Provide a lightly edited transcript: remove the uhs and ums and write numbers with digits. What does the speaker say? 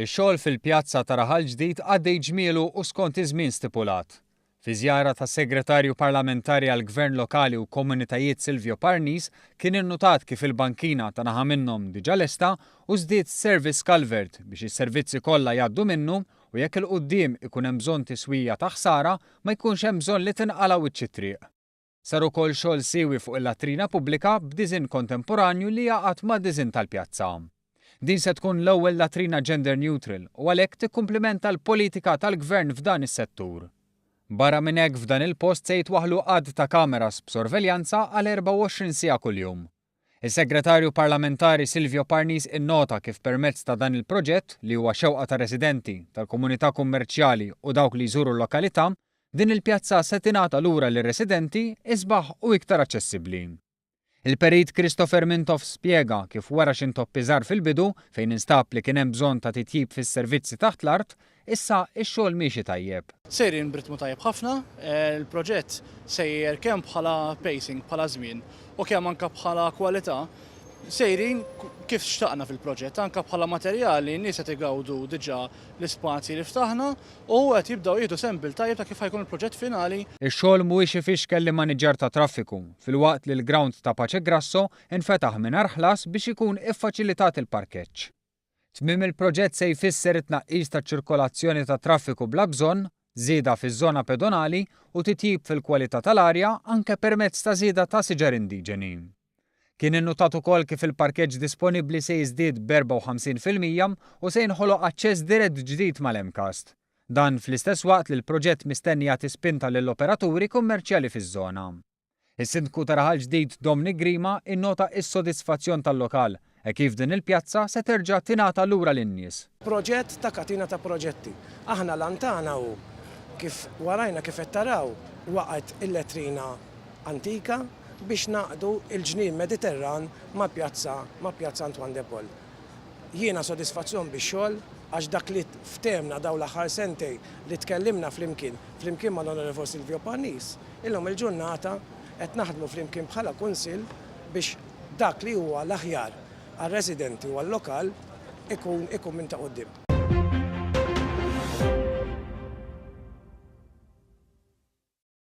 Ix-xogħol fil-pjazza ta' Raħal Ġdid għaddej ġmielu u skont iż-żmien stipulat. Fi żjara tas-Segretarju Parlamentari għall-Gvern Lokali u Komunitajiet Silvio Parnis kien innutat kif il-bankina ta' naħa minnhom diġà lesta u żdied service culvert biex is-servizzi kollha jgħaddu minnu u jekk 'il quddiem ikun hemm bżonn tiswija ta' ħsara ma jkunx hemm bżonn li tinqala' wiċċ it-triq. Sar ukoll xogħol siewi fuq il-latrina pubblika b'diżinn kontemporanju li jagħqad mad-diżinn tal-pjazza. Din se tkun l-ewwel latrina gender neutral u għalhekk tikkumplimenta l-politika tal-Gvern f'dan is-settur. Barra minn hekk f'dan il-post se jitwaħħlu għadd ta' kameras b'sorveljanza għal 24 siegħa kuljum. Is-Segretarju Parlamentari Silvio Parnis innota kif permezz ta' dan il-proġett, li huwa xewqa tar-residenti, tal-komunità kummerċjali u dawk li jżuru l-lokalità, din il-pjazza se tingħata lura lir-residenti isbaħ u iktar aċċessibbli. Il-Perit Christopher Mintoff spjega kif wara xi ntoppi żgħar fil-bidu, fejn instab li kien hemm bżonn ta' titjib fis-servizzi taħt l-art, issa x-xogħol miexi tajjeb. Sejrin b'ritmu tajjeb ħafna, il-proġett sejjer kemm bħala pacing, bħala żmien, u kemm anke bħala kwalità, sejrin kif xtaqna fil-proġett, anke bħala materjali n-nies qed igawdu diġà l-ispazji li ftaħna u qed jibdew jieħdu sample tajjeb ta' kif ħa jkun il-proġett finali. Ix-xogħol mhuwiex ifixkel l-immaniġġar tat-traffiku, filwaqt li l-grawnd ta' Pace Grasso nfetaħ mingħajr ħlas biex ikun iffaċilitat il-parkeġġ. Tmiem il-proġett se jfisser it-tnaqqis taċ-ċirkolazzjoni tat-traffiku bla bżonn, żieda fiż-żona pedonali u titjib fil-kwalità tal-arja anke permezz ta' żieda ta' siġar indiġeni. Kien innutat ukoll kif il-parkeġġ disponibbli se jiżdied b'54% u se jinħoloq aċċess dirett ġdid mal-MCAST. Dan fl-istess waqt li l-proġett mistenni jagħti spinta lill-operaturi kummerċjali fiż-żona. Is-Sindku ta' Raħal Ġdid Dominic Grima innota s-sodisfazzjon tal-lokal hekk kif din il-pjazza se terġa' tingħata lura lin-nies. Proġett ta' katina ta' proġetti. Aħna l-għan tagħna hu kif warajna kif qed taraw waqgħet il-letrina antika biex ngħaqqdu l-ġnien Mediterran mal-pjazza ma' Pjazza Antoine de Paul. Jiena sodisfazzjon bix-xogħol għax dak li ftehmna dawn l-aħħar sentej li tkellimna flimkien, flimkien mal-Onorevol Silvio Parnis, illum il-ġurnata qed naħdmu flimkien bħala Kunsill biex dak li huwa l-aħjar għar-residenti u għal-lokal ikun ikun minn ta' quddiem.